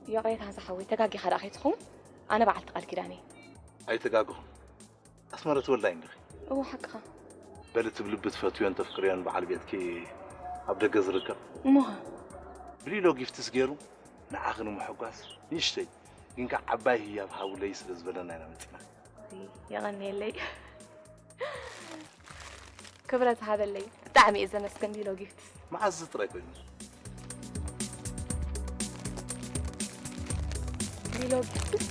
ይቕሬታ ዝሓወይ፣ ተጋጊኻ ደኣ ከይትኸውን፣ ኣነ በዓልቲ ቃል ኪዳን እየ። ኣይተጋገኹን። ኣስመረት ወልዳይ እንዲኺ? እወ፣ ሓቅኻ። በሊ እቲ ብልቢ ትፈትዮን ተፍቅርዮን በዓል ቤትኪ ኣብ ደገ ዝርከብ? እሞኸ? ብሊሎ ጊፍትስ ገይሩ ንዓኺ ንምሕጓስ ንእሽተይ ግን ከኣ ዓባይ ህያብ ሃቡለይ ስለ ዝበለና ኢና መጺና። የቐንየለይ። ክብረት ሃበለይ። ብጣዕሚ እየ ዘመስግን ሊሎ ጊፍትስ። መዓዝ ጥራይ ኮይኑ? ሊሎ ጊፍትስ።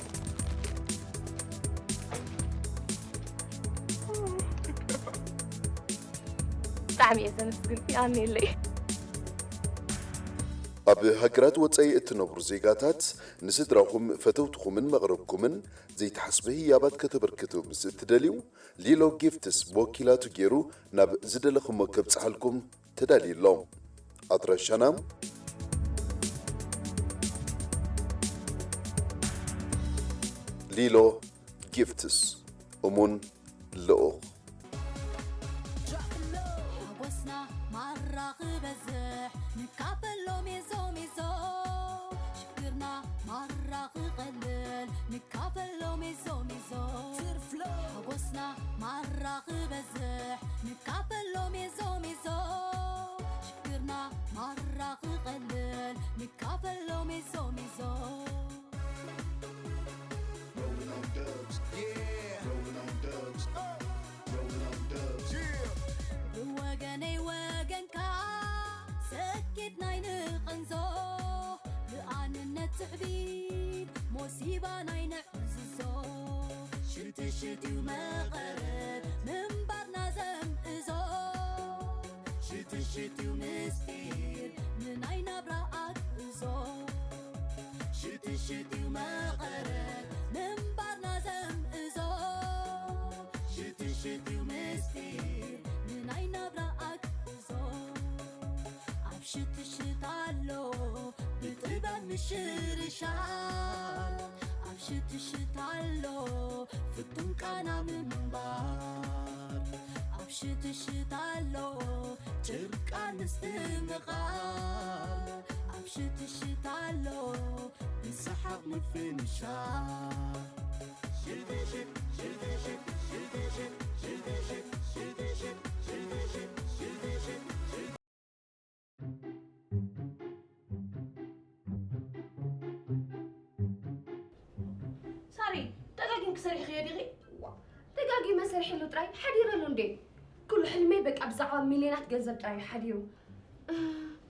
ብጣዕሚ እየ ዘመስግን። የቐንየለይ። ኣብ ሃገራት ወጻኢ እትነብሩ ዜጋታት፣ ንስድራኹም፣ ፈተውትኹምን መቕርብኩምን ዘይተሓስበ ህያባት ከተበርክቱ ምስ እትደልዩ፣ ሊሎ ጊፍትስ ብወኪላቱ ገይሩ ናብ ዝደለኹሞ ከብጽሓልኩም ተዳልዩ ኣሎ። ኣድራሻና፣ ሊሎ ጊፍትስ፣ እሙን ልኡኽ። ሓጎስና ማራ ክበዝሕ ንካፈሎ ሜዞ ሜዞ፣ ሽግርና ማራ ክቐልል ንካፈሎ ሜዞ ሜዞ። ትርፍሎ ሓጎስና ማራ ክበዝሕ ንካፈሎ ሜዞ ሜዞ፣ ሽግርና ማራ ክቐልል ንካፈሎ ሜዞ ሜዞ። Rolling on dubs, yeah. Rolling on dubs, uh, rolling on dubs, yeah. ብወገነይ ወገንካ ሰኪት ናይ ንቐንዞ፣ ብኣንነት ትዕቢት ሞሲባ ናይ ንዕዝዞ። ሽትሽት እዩ መቐረት ምንባርና ዘምእዞ። ሽትሽት እዩ ምስጢር ንናይ ናብራ ኣግእዞ። ሽትሽት እዩ መቐረት ምንባርና ዘምእዞ። ሽትሽት እዩ ምስጢር ንናይ ናብራ ኣግእዞ። ኣብ ሽትሽት ኣሎ ብጥበብ ምሽርሻር። ኣብ ሽትሽት ኣሎ ፍቱን ቃና ምንባር። ኣብ ሽትሽት ኣሎ ጭርቃን ምስትምቓር። ኣብ ሽትሽት ኣሎ ብሰሓቕ ምፍንሻር። ሽትሽት፣ ሽትሽት፣ ሽትሽት፣ ሽትሽት፣ ሽትሽት፣ ሽትሽት፣ ሽትሽት፣ ሽትሽት። ሳሪ፣ ደጋጊምኪ ሰሪሕክዮ ዲኺ? ዋ፣ ደጋጊመ ሰሪሐሉ ጥራይ ሓዲረሉ እንዴ? ኩሉ ሕልመይ በቃ ብዛዕባ ሚልዮናት ገንዘብ ጥራይ እዩ ሓዲሩ። እ፣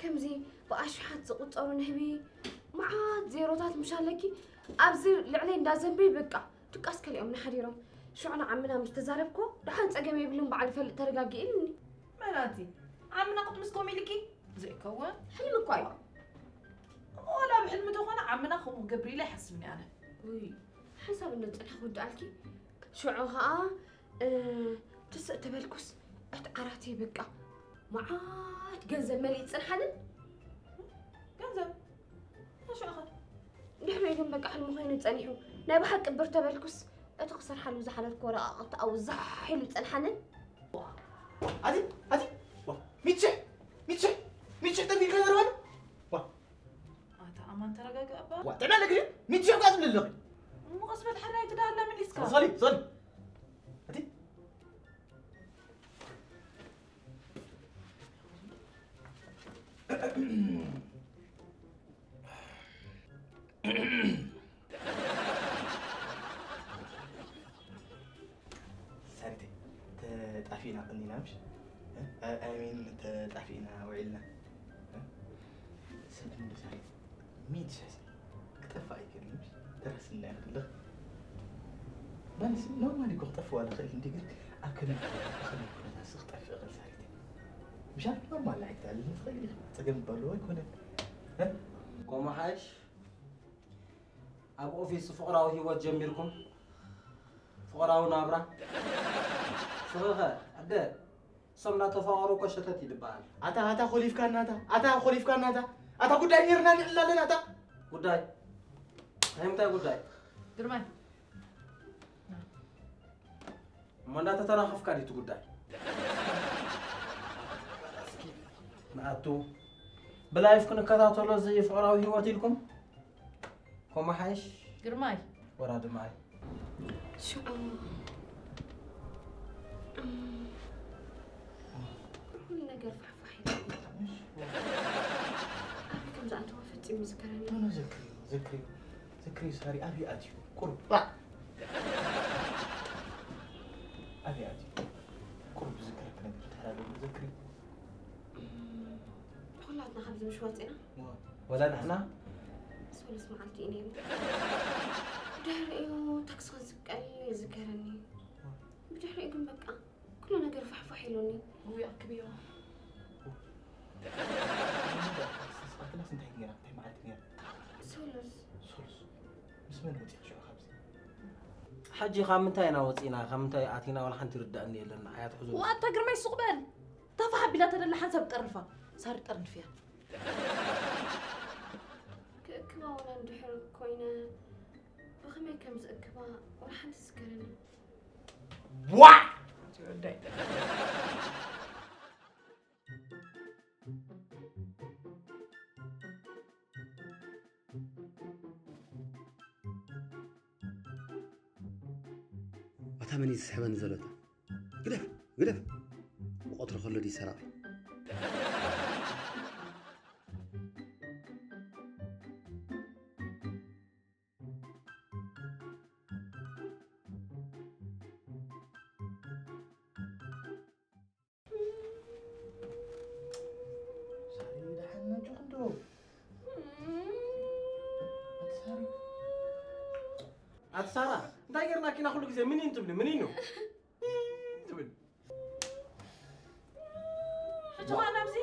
ከምዚ ብኣሽሓት ዝቑጸሩ ንህቢ፣ መዓት ዜሮታት ምሽ ኣለኪ፣ ኣብዚ ልዕለይ እንዳዘንበዩ በቃ ድቃስ ከሊኦምኒ ሓዲሮም። ሽዑ ንዓምና ምስ ተዛረብክዎ፣ ደሓን ጸገም የብሉን፣ በዓል ይፈልጥ፣ ተረጋግኢ ኢሉኒ። መናቲ፣ ዓምና ክትምስክሮም ኢልኪ? ዘይከውን። ሕልሚ እኳ እዩ። ዋላ ብሕልሚ ተኾነ ዓምና ከምኡ ክገብር ኢለ ኣይሓስብን እየ ኣነ። ውይ፣ ሓንሳብ እንዶ ጽንሒ ክውድኣልኪ። ሽዑ ኸኣ፣ እ፣ ትስእ ተበልኩስ፣ እቲ ዓራተይ በቃ መዓት ገንዘብ መሊኡ ይጸንሓንን። ገንዘብ? ሽዑ ኸ? ድሕሪኡ ግን በቃ ሕልሚ ኮይኑ ጸኒሑ። ናይ ብሓቂ ብር ተበልኩስ፣ እቲ ክሰርሓሉ ዝሓለልኩ ወረቓቕቲ ኣብኡ ዛሕ ኢሉ ይጸንሓንን። ኣቲ፣ ኣቲ፣ ዋ፣ ሚቼ፣ ሚቼ፣ ሚቼ፣ ጠፊእካ ዘረባኒ? ዋ። ኣታ ኣማን ተረጋግእ እባ። ዋ፣ ጥዕና ኣለኪ ድዩ? ሚቼ እኮ ትብሊ ኣለኺ። እሞ ቀስ በል፣ ሓራይ ትዳ ኣላ መሊስካ። ሶሊ፣ ሶሊ። ኣቲ። ሳሪተይ፣ ተጣፊእና ቀኒና ምሽ? እ? ኣይ፣ ኣይ ሚን፣ ተጣፊእና ውዒልና። እ? ሰብ እንዶ ሳሪ፣ ሚድ ሸሽ ክጠፍእ ኣይክእልን ምሽ? ተረስና ይኽእል። ማለት ኖርማል እኮ ክጠፍእ ዋላ ክእል እንዲ፣ ግን ኣብ ከመይ፣ ኣብ ከመይ ኩነታት ሲ ክጠፍእ ይኽእል ሳሪተይ? ምሻ ኖርማል ኣይትኣልኒ ትኽእል ኢኺ። ጸገም እኮ ኣለዎ ኣይኮነን። እ? ኮማሓሽ ኣብ ኦፊስ ፍቕራዊ ህይወት ጀሚርኩም? ፍቕራዊ ናብራ? ስኽኸ፣ ኣደ፣ እሶም እናተፋቐሩ እኮ ሸተት እዩ ዝበሃል። ኣታ፣ ኣታ ኮሊፍካና፣ ኣታ፣ ኣታ ኮሊፍካና፣ ኣታ፣ ኣታ ጉዳይ ኔርና ንዕላለን፣ ኣታ። ጉዳይ? ናይ ምንታይ ጉዳይ? ግርማይ። እሞ እንዳተተናኸፍካ ድዩ እቲ ጉዳይ? ንኣቱ ብላይፍ ክንከታተሎ እዚ ፍቕራዊ ህይወት ኢልኩም? ወመሓይሽ ግርማይ ወራዲ ማይ። ሽዑ እም፣ ኩሉ ነገር ፋሕፋሕ ኢሉ። ኣበይ ከም ዝኣተወ ፈጺሙ ይዝከረኒ። ኖ፣ ኖ፣ ዘክሪ፣ ዘክሪ፣ ዘክሪ ሳሪ ኣበይ ኣትዩ? ቁሩብ። ኣበይ ኣትዩ? ቁሩብ ዝዝከረኪ ነገር እንተሃልዩ ዘክሪ። እም፣ ኩላትና ካብዚ ምሽ ወፂና ወላ ንሕና ሰሉስ መዓልቲ እዩ ነይሩ። ድሕሪኡ ታክሲ ክዝቀል ይዝከረኒ። ብድሕሪኡ ግን በቃ ኩሉ ነገር ፋሕፋሕ ኢሉኒ። ውይ ኣክብዮ ስቃልክላስ እንታይ ነይራ? እንታይ መዓልቲ ነይራ? ሰሉስ ሶልስ ምስ መን ወፂኺ ሽዑ ካብዚ? ሕጂ ካብ ምንታይ ኢና ወፂና ካብ ምንታይ ኣቲና ዋላ ሓንቲ ይርዳእኒ የለን። ኣያ ትሕዙ ዋንታ ግርማይ ሱቕ በል። ታፋ ሓቢላ ተደላ ሓንሳብ ጠርንፋ ሳሪ ጠርንፍያ። ክእክባ ወላ እንድሕር ኮይነ ብኸመይ ከም ዝእክባ ወላ ሓንቲ ዝዝከረኒ። ዋዕ ትወዳይ ኣታ መን እዩ ዝስሕበኒ ዘሎ እታ? ግደፍ ግደፍ። ብቐትሩ ከሎ ድዩ ሰራቒ? ሳሪ ደሓን ነጆኹም ዶ? ኣቲ ሳሪ ኣቲ ሳራ እንታይ ጌርናኪና ኩሉ ግዜ ምኒን ትብሊ ምኒን ነው ትብል ሕጂ ኸዓ ናብዚ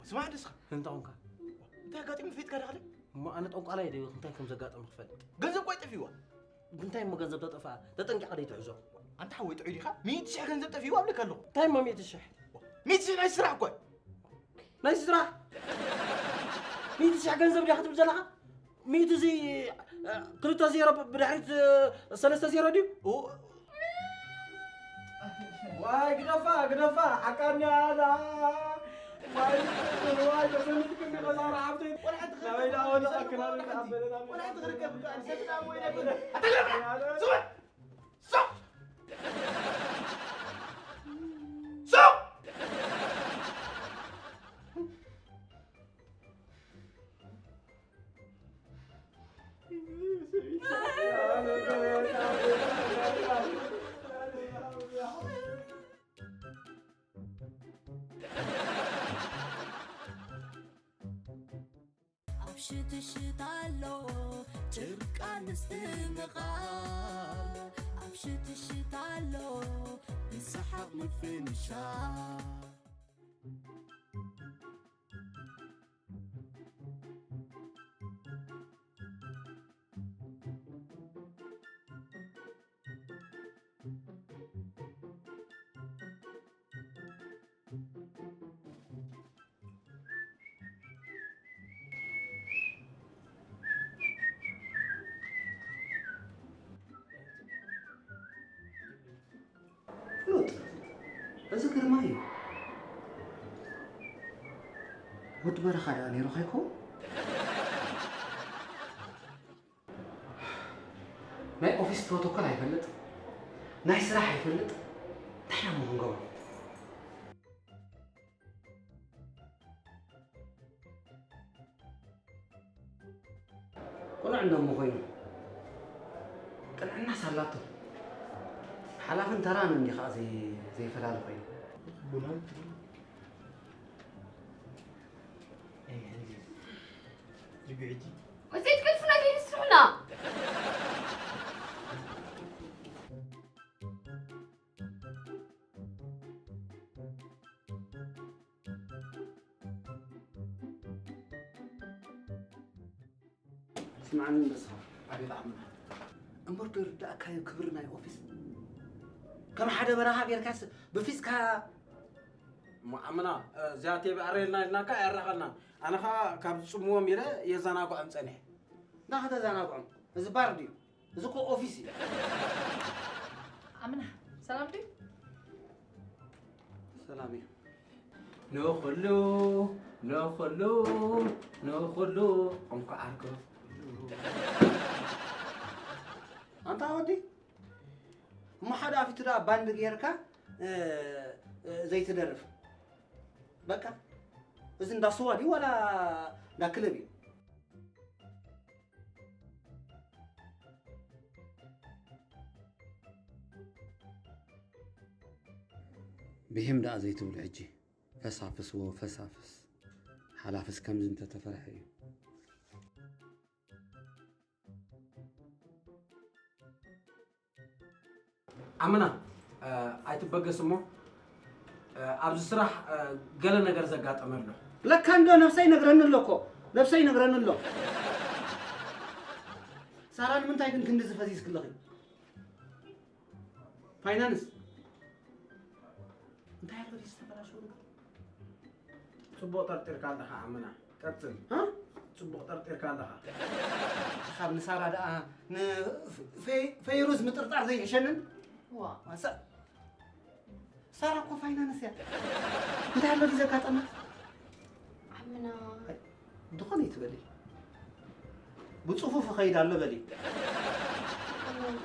ስማዕ ደስኻ እንታይ ኾንካ እንታይ ኣጋጢሙ ፊትካ ዳኸለ እሞ ኣነ ጠንቋላይ ደ እንታይ ከም ዘጋጠመ ክፈልጥ ገንዘብ ኳይ ጠፊዋ እንታይ እሞ ገንዘብ ተጠፍኣ ተጠንቂኻ ደይ ትሕዞ ኣንታ ሓወይ ጥዑይ ዲኻ ሚእቲ ሽሕ ገንዘብ ጠፊዋ ኣብለካ ኣለኹ እንታይ እሞ ሚእቲ ሽሕ ሚእቲ ሽሕ ናይ ስራሕ እኳ ናይ ስራሕ ሚእቲ ሽሕ ገንዘብ ዲኻ ክትብል ዘለኻ ሚእቲ እዚ ክልተ ዜሮ ብድሕሪት ሰለስተ ዜሮ ድዩ ዋይ ግደፋ ግደፋ ዓቃንያ ኣላ ዋይ ዋይ ተሰሚትክኒ ከሳራ ዓብተይ ናበይ ዳወለ ኣክናበይ ኣበለና ኣብ ሽትሽት ኣሎ ጭርቃ ምስትምቓል ኣብ ሽትሽት ኣሎ ብሰሓቕ ምፍንሻል ፍሉጥ እዚ ግርማ እዩ። ወዲ በረኻ ደኣ ነይሩ ከይኮ ናይ ኦፊስ ፕሮቶኮል ኣይፈልጥ ናይ ስራሕ ኣይፈልጥ እንታይ ዳሞ ክንገብሮ ቁኑዕ እንደሞ ኮይኑ ቅንዕናስ ኣላቶ ሓላፍን ተራን እንዲ ከዓ ዘይፈላለ ኮይኑ ወዘይ ትገልፉና ዘይንስሑና ስምዓኒ ንርእስኻ ኣቤት ዓቕምና እምበር ዶ ይርዳእካ እዩ ክብሪ ናይ ኦፊስ ከም ሓደ በረኻ ጌርካስ ብፊስካ እሞ ዓምና እዚኣ ቴቢ ኣረልና ኢልናካ ኣያራኸልና ኣነ ኸዓ ካብ ዝፅምዎም ኢለ የዘናግዖም ፀኒሐ እንዳ ከተዘናግዖም እዚ ባር ድዩ እዚ እኮ ኦፊስ እዩ ዓምና ሰላም ድዩ ሰላም እዩ ንኹሉ ንኹሉ ንኹሉ እንኳዕ ዓርኩ። ኣንታ ወዲ፣ እሞ ሓደ ኣፊቱ ደኣ ባንድ ጌርካ፣ እ፣ እ፣ ዘይትደርፍ? በቃ፣ እዚ እንዳ ስዋ ድዩ ዋላ እንዳ ክለብ እዩ? ብሂም ደኣ ዘይትብሉ ሕጂ፣ ፈሳፍስዎ ፈሳፍስ። ሓላፍስ ከምዚ እንተተፈርሐ እዩ። ዓምና፣ እ፣ ኣይትበገስ እሞ፣ እ፣ ኣብዚ ስራሕ፣ እ፣ ገለ ነገር ዘጋጠመ ኣሎ። ለካ እንዶ ነብሰይ ነግረኒ ኣሎ እኮ፣ ነብሰይ ነግረኒ ኣሎ። ሳራ፣ ንምንታይ ግን ክንድዚ ፈዚዝክለኺ? ፋይናንስ እንታይ ኣሎ ድዩ ዝተበላሸወ ነገር? ጽቡቕ ጠርጢርካ ኣለኻ ዓምና። ቀጽል። ሃ? ጽቡቕ ጠርጢርካ ኣለኻ። ካብ ንሳራ ደኣ ን-፣ ፈ-፣ ፈይሩዝ ምጥርጣር ዘይሕሸንን? ዋ። ዋሳ-፣ ሳራ እኮ ፋይናንስ እያ። እንታይ ኣሎ ድዩ ዘጋጠመ? ዓምና። ኣይ፣ ዝኾነ ይትበሊ። ብጽፉፍ ይኸይድ ኣሎ በሊ። ዓምና፣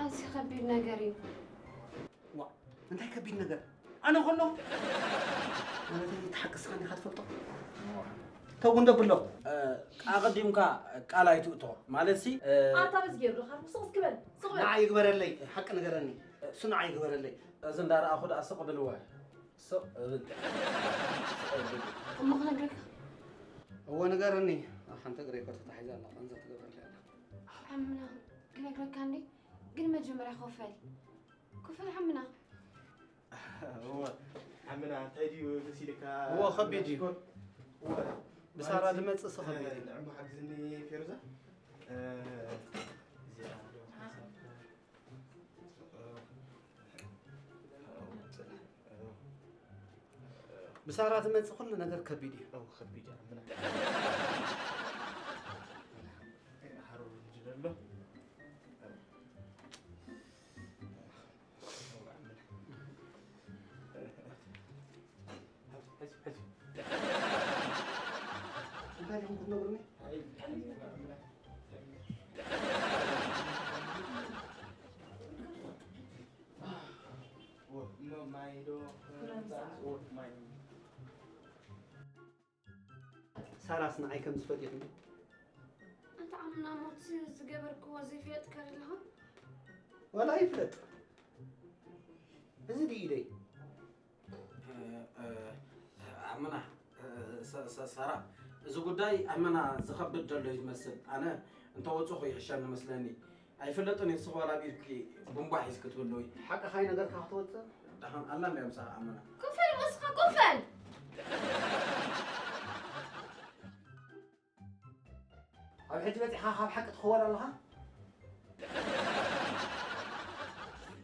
ኣዝዩ ከቢድ ነገር እዩ። ዋ፣ እንታይ ከቢድ ነገር? ኣነ ከሎ? ማለት እቲ ሓቂ እስኻ እንዲኻ ትፈልጦ? ተው እንዶ ብሎ። እ፣ ኣቐዲምካ ቃል ኣይትእቶ። ማለትሲ፣ እ፣ ኣታ በዚ ገይሩ ዶ? ካብ ስቕ እስኪ በል፣ ስቕ በል። ንዓ ይግበረለይ፣ ሓቂ ንገረኒ። እሱ ንዓ ይግበረለይ። እዚ እንዳረኣኹ ደኣ ስቕ ብልወ። ስቕ እብል። ስቕ እብል። እሞ ክነግረካ? እወ ንገረኒ። ሓንቲ እግረይ እኮ ተታሒዛ ኣላ፣ ቃንዛ ትገብረለይ ኣላ። ዓምና፣ ክነግረካ እንዴ? ግን መጀመርያ ኮፍ በል። ኮፍ በል ዓምና። እወ፣ ዓምና፣ እንታይ ድዩ መሲልካ? እወ፣ ከቢድ እዩ። ሽኮር? እወ። ብሳራ ማለት፣ ዝመጽእ ሰ ከቢድ እዩ። ንዕምቦ ሓግዝኒ ፌሩዛ። እ፣ እዚኣ። ብሳራ ዝመጽእ ኩሉ ነገር ከቢድ እዩ። እወ፣ ከቢድ እዩ፣ ዓምና። ሓሩር እንጂ ዘሎ። እንታይ ዲኹም ክትነግሩኒ? ሳራስ ንዓይ ከም ዝፈትየትኒ። ኣንታ ዓምና ሞት ዝገበርክዎ ዘይፍለጥካ ደለኻ? ዋላ ይፍለጥ። እዚ ድዩ ኢደይ? እ፣ እ፣ ዓምና፣ እ፣ ሰ-፣ ሰ-፣ ሳራ፣ እዚ ጉዳይ ዓምና ዝኸብድ ዘሎ እዩ ዝመስል። ኣነ እንተወፅኹ ይሕሸኒ መስለኒ። ኣይፍለጥን እዩ፣ ንስኺ ዋላ ኣብ ኢድኪ ቡምባ ሒዝኪ ትህልዊ። ሓቅኻ እዩ ነገርካ ክትወፅእ? ደሓን ኣላ እንድያ ምሳኻ ዓምና። ኮፍ በል እሞ ንስኻ ኮፍ በል። ኣብ ሕጂ በጺሕኻ ካብ ሓቂ ትኽወል ኣለኻ?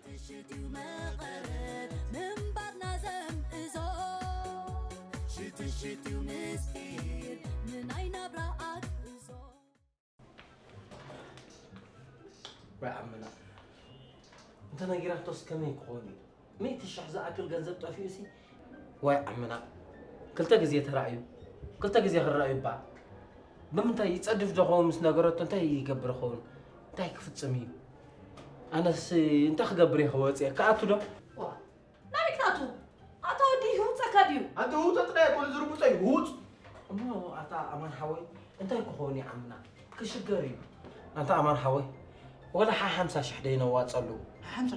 ሽትሽትዩ መቐረት ምንባርና ዘምእዞ፣ ሽትሽትዩ ምስጢር ንናይ ናብራ ኣግእዞ። ወይ ዓምና፣ እንተ ነጊራቶስ ከመይ ክኸውን እዩ? ሚእቲ ሽሕ ዝኣክል ገንዘብ ጠፊኡሲ። ወይ ዓምና፣ ክልተ ግዜ ተራእዩ፣ ክልተ ግዜ ክረኣዩ እባ። ብምንታይ ይጸድፍ ዶ ኸውን ምስ ነገረቶ? እንታይ ይገብር ኸውን? እንታይ ክፍጽም እዩ? ኣነስ እንታይ ክገብር እየ ክወጽእ? ክኣቱ ዶ? ዋ፣ ናበይ ክትኣቱ? ኣታ ወዲ ይህውጸካ ድዩ? ኣንተ ህውጸ ጥራይ ኣይኮነ ዝርጉጸ እዩ፣ ህውጽ። እሞ ኣታ ኣማን ሓወይ፣ እንታይ ክኸውን እዩ ዓምና? ክሽገር እዩ። ኣንታ ኣማን ሓወይ፣ ወላ ሓ ሓምሳ ሽሕ ደይ ነዋጸሉ። ሓምሳ?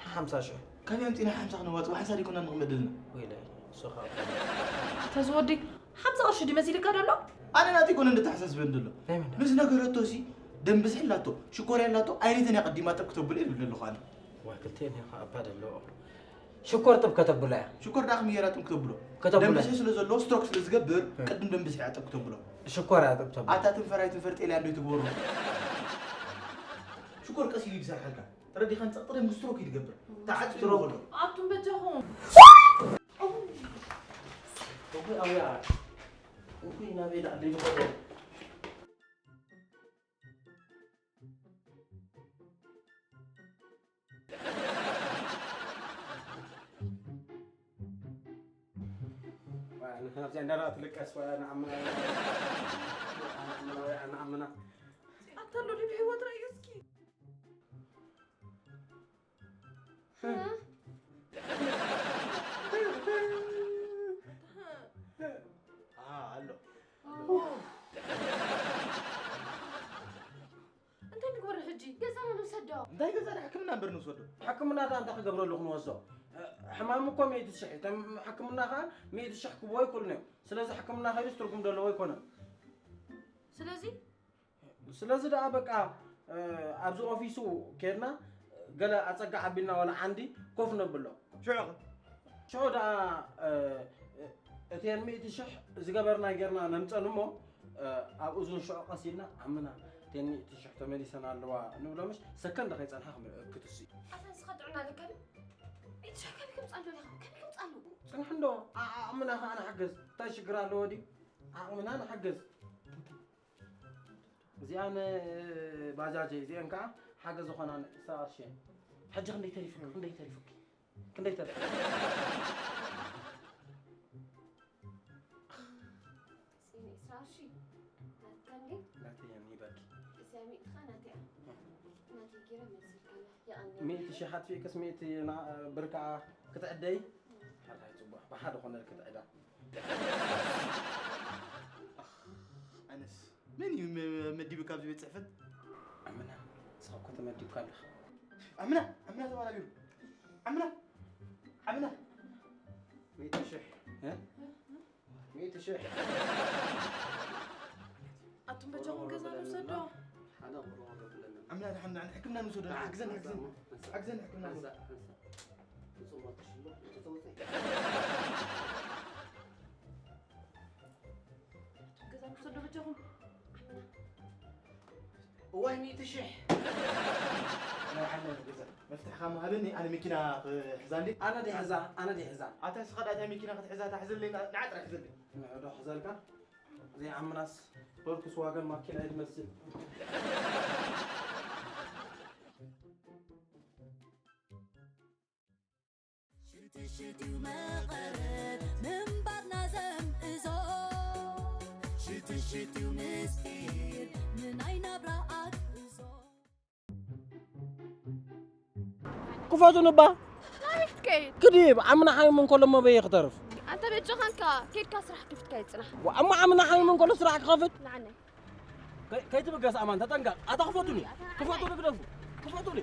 ሓ ሓምሳ ሽሕ። ካበይ ኣምጺእና ሓምሳ ክነዋጽእ? ብሓንሳብ ደይኮና ንቕመጥ ዘለና። ወይለይ፣ ንስኻ። ኣታ ዝወዲ፣ ሓምሳ ቅርሺ ድዩ መሲልካ ደሎ? ኣነ ናተይ ኮነ እንድተሓሳስበን ደሎ። ናይ መን? ምስ ነገረቶ ሲ፣ ደም ብዝሒ ኣላቶ፣ ሽኮርያ ኣላቶ፣ ኣይነተን እያ ቀዲማ ጠብ ክተብሎ እየ ዝብል ዘለኹ ኣነ። ዋይ፣ ክልቲኤን እያ እባ ደሎ። ሽኮር ጥብ ከተብላ እያ። ሽኮር ደኣ ከመይ ጌራ ጥብ ክተብሎ? ከተብሎ። ደም ብዝሒ ስለ ዘለዎ፣ ስትሮክ ስለ ዝገብር፣ እ። ቅድም ደም ብዝሒ እያ ጥብ ክተብሎ። ሽኮር እያ ጥብ ተብሎ። ኣታ ትንፈር ኣይትንፈር ጤልያ እንዶ ይትግበሮ። ሽኮር ቀስ ኢሉ ይሰርሓልካ። ተረዲኻን ጸቕጢ ደም ስትሮክ እዩ ዝገብር። ተዓጽዩ ስትሮክ። ከሎ። ኣቱም በጃኹም። እኹይ ኣውያ። እኹይ ናበይ ደኣ ደይብኸዶ። ኣብዚኣ እንዳረኣ ትልቀስ ወይ ኣነ ዓምና፣ ኣነ ዓምና ወይ ኣነ ዓምና። ኣታ ኣሎ ድቢ ህይወት ረእዩ እስኪ። እ? እ፣ ኣሎ። እንታይ ንግበር ሕጂ? ገዛና ንውሰዶ። እንታይ ገዛ? ሕክምና እምበር ንውሰዶ። ሕክምና ደኣ እንታይ ክገብረሉ ክንወስዶ? ሕማም እኮ ሚእቲ ሽሕ፣ እቶም ሕክምና ኸዓ ሚእቲ ሽሕ ክብዎ ይክእሉ እዮም። ስለዚ ሕክምና ከይዱስ ትርጉም ዘለዎ ኣይኮነን። ስለዚ? ስለዚ ደኣ በቃ፣ እ፣ ኣብዚ ኦፊሱ ኬድና ገለ ኣጸጋ ዓቢልና ዋላ ዓንዲ ኮፍ ነብሎ። ሽዑ ኸ? ሽዑ ደኣ፣ እ፣ እተን ሚእቲ ሽሕ ዝገበርና ጌርና ነምጸን እሞ፣ እ፣ ኣብ እዝኑ ሽዑ ቀስ ኢልና ዓምና እተን ሚእቲ ሽሕ ተመሊሰን ኣለዋ ንብሎ ምሽ ሰከንድ ከይጸንሓ ክም-፣ ክትሲ። ኣታ ንስኻ ጥዕና ኣለካ ድዩ? ሚእቲ ሽሕ ከመይ ከምጽኣሉ ኢኻ? ከመይ ከምጽኣሉ? ጽንሕ እንዶ፣ ዓ-፣ ዓቕምና ኸኣ ንሓግዝ። እንታይ ሽግር ኣለዎ ድዩ? ዓቕምና ንሓግዝ። እዚኣን ባጃጀይ፣ እዚአን ከዓ ሓገዝ ዝኾናን ዕስራ ቅርሺ እየን። ሕጂ ክንደይ ተሪፉ? ክንደይ ተሪፉ? ክንደይ ተሪፉ? ስኒ ዕስራ ቅርሺ ናትካ እንዴ? ናተይ እየን፣ ይበኪ። እዚኣ ሚእትኻ ናተይ እያ። ናተይ ጌረ መልስልካ እያ። የቐንየለይ። ሚእቲ ሺሕ ኣጥፊእክስ ሚእቲ ና-፣ ብር ከዓ ክትዕደይ? ሕራይ ጽቡቕ። ብሓደ ኮነ ክትዕዳ። ኣነስ መን እዩ መ-፣ መዲቡ ካብዚ ቤት ጽሕፈት? ኣምና፣ ንስኻ እኮ ተመዲብካ ኣለኻ። ኣምና፣ ኣምና ተባራቢሩ። ኣምና፣ ኣምና። ሚእቲ ሽሕ፣ እ? ሚእቲ ሽሕ። ኣቱም በጃኹም ገዛ ንውሰዶ። ሓደ ቁርቁር ብለና። ኣምና፣ ንሓ-፣ ንሓ-፣ ሕክምና ንውሰዶ። ኣግዘን፣ ኣግዘን። ኣግዘን፣ ሕክምና ንውሰዶ። ሓንሳእ፣ ሓንሳእ። ንጽሞት ሽሎ፣ ንጽሞት። ኣቱም ገዛ ንውሰዶ በጃኹም። እዋይ፣ ሚእቲ ሽሕ። ናይ ዓለመይ ገዛ። መፍትሕኻ እሞ ሃበኒ፣ ኣነ መኪና ክሕዛ እንዴ? ኣነ ድየ ሕዛ፣ ኣነ ድየ ሕዛ። ኣታ ንስኻ ደኣ እታ መኪና ክትሕዛ፣ እታ ሕዘለይ፣ ንዓ ጥራይ ሕዘለይ። ንዑ ዶ ሕዘልካ? ዘይዓምናስ ቮልክስዋገን ማኪና እዩ ዝመስል። ሽትሽትዩ መቐረት ምንባርና ዘምእዞ፣ ሽትሽትዩ ምስጢር ንናይ ናብራ ኣግእዞ። ክፈቱኒ እባ። ናበይ ክትከይድ? ክድይብ፣ ዓምና ሓሚሙ እንከሎ እሞ በየ ክተርፍ። ኣንተ በጃኻንካ ኬድካ ስራሕ ከፊትካ ይጽናሕ። ዋ፣ እሞ ዓምና ሓሚሙ እንከሎ ስራሕ ክኸፍት? ንዓነይ። ከይ-፣ ከይትብገስ ኣማን፣ ተጠንቀቕ። ኣታ ክፈቱኒ። ኣታ ንዓነይ። ክፈቱኒ ግደፉ። ክፈቱኒ።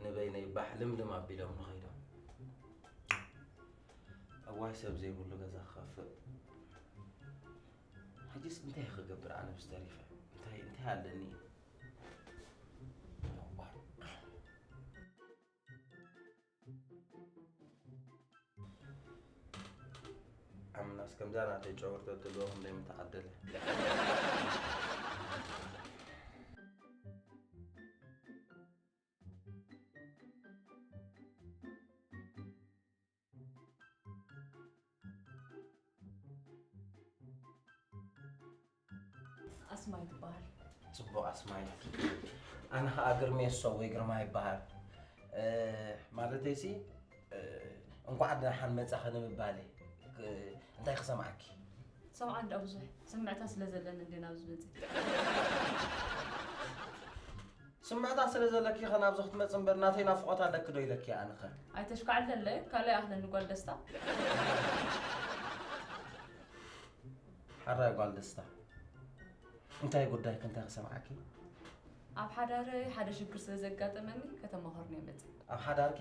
ንበይነይ ባሕ ልምልም ኣቢሎም ንኸይዶም። እዋይ ሰብ ዘይብሉ ገዛ ክኸፍእ። ሕጂስ እንታይ ክገብር ኣነ ምስ ተሪፈ? እንታይ፣ እንታይ ኣለኒ? ኣምናስ ከምዛ ናተይ ጨወርቶ ትልዎ ክንደይ ምተዓደለ። ኣስማይ ትበሃል። ጽቡቕ ኣስማይ። ኣነ ኸኣ ግርሜሶ ወይ ግርማ ይበሃል። እ፣ ማለተይሲ፣ እ፣ እንኳዕ ደሓን መጻኺ ንምባል እየ። እ፣ እንታይ ክሰምዓኪ? ሰምዓ እንዳ ብዙሕ ስምዕታ ስለ ዘለኒ እንደ ናብዚ መጽእ። ስምዕታ ስለ ዘለኪ ኸ ናብዚ ክትመጽእ እምበር ናተይ ናፍቖት ኣለኪ ዶ ኢለኪ ኣነ ኸ? ኣይተሽካዕለለይ፣ ካልኣይ ኣኽለኒ ጓል ደስታ። ሓራይ ጓል ደስታ። እንታይ ጉዳይኪ እንታይ ክሰምዓኪ? ኣብ ሓዳረይ ሓደ ሽግር ስለ ዘጋጠመኒ ከተማኸሩኒ እየ መጽእ። ኣብ ሓዳርኪ?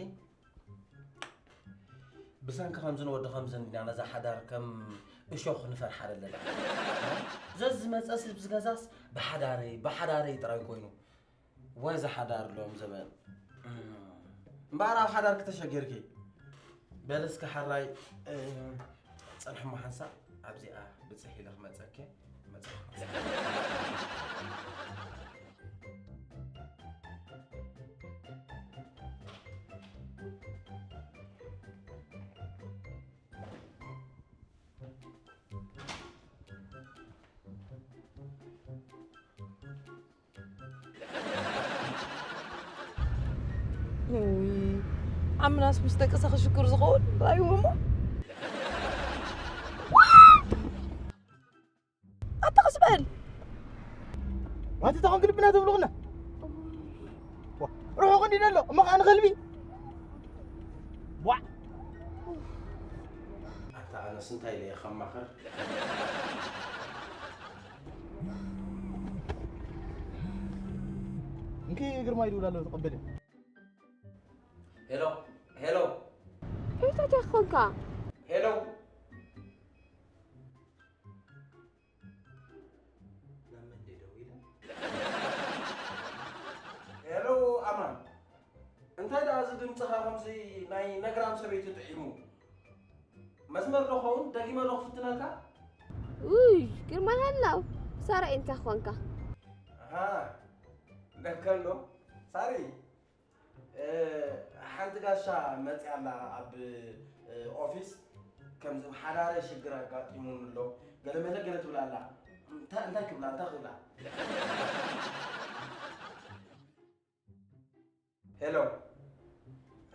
ብሰንኪ ከምዝን ወዲ ከምዝን ዲና ነዛ ሓዳር ከም እሾኽ ንፈርሓ ዘለና። ዘዝመጸስ ልብዚ ገዛስ ብሓዳረይ፣ ብሓዳረይ ጥራይ ኮይኑ። ወዚ ሓዳር ሎም ዘበን። እምበኣር ኣብ ሓዳር ክተሸጊርኪ። በል እስከ ሓራይ፣ እ፣ ጸንሕሞ ሓንሳእ ኣብዚኣ ብጽሕ ኢለ ክመጸኪ፣ መጸ። ውይ፣ ዓምናስ ምስ ደቀሰ ክሽኩር ዝኸውን ራይዎ እሞ። ኣታ ቀስ በል። ዋቲ ተኾንክ ልብና ተብልኹና። ዋ፣ ርሑቕ እንዲ ደሎ፣ እሞ ኸዓ ንኸልቢ። ዋ። ኣታ ኣነስ እንታይ ኢለ እየ ከማኽር? እንኪ ግርማይ ይድውል ኣሎ፣ ተቐበል። ሄሎ፣ ሄሎ። እንታይ ኮንካ? ሄሎ። ናብ መን ደዊለ? ሄሎ፣ ኣማን። እንታይ ደኣ እዚ ድምፅኻ ከምዚ ናይ ነግራም ሰበይቲ ጥዒሙ? መስመር ዶ ኸውን? ደጊመ ዶ ክፍትነልካ? ውይ፣ ግርማ ሃላው። ሳራ እንታይ ኮንካ? ኣሃ፣ ደከ ኣሎ። ሳሪ፣ እ፣ ሓንቲ ጋሻ መፅያ ኣላ ኣብ፣ እ፣ ኦፊስ። ከምዚ ሓዳረ ሽግር ኣጋጢሙን ኣሎ። ገለ መለ ገለ ትብላ ኣላ። እንታ-፣ እንታይ ክብላ፣ እንታይ ክብላ? ሄሎ፣